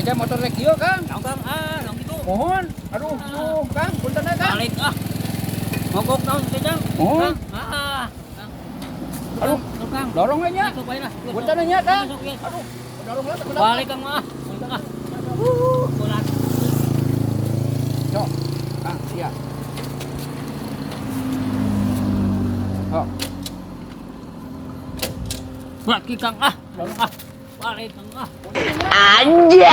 Make motor rek kieu, Kang. Kang, Kang, ah, naon kitu? Mohon. Aduh, tuh, Kang, punten we, Kang. Balik ah. Mogok naon teh, Kang? Mohon. Kang, ah. Kang. Aduh. Kang, Kang. Dorong we nya. Masuk bae lah. Punten we nya, Kang. Masuk, ya. Aduh, dorong lah teu Balik Kang ah. Ah. Berat. Sok. Kang, siap. Sok. Berat ki Kang ah. Dorong ah. Balik Kang ah. Anjay.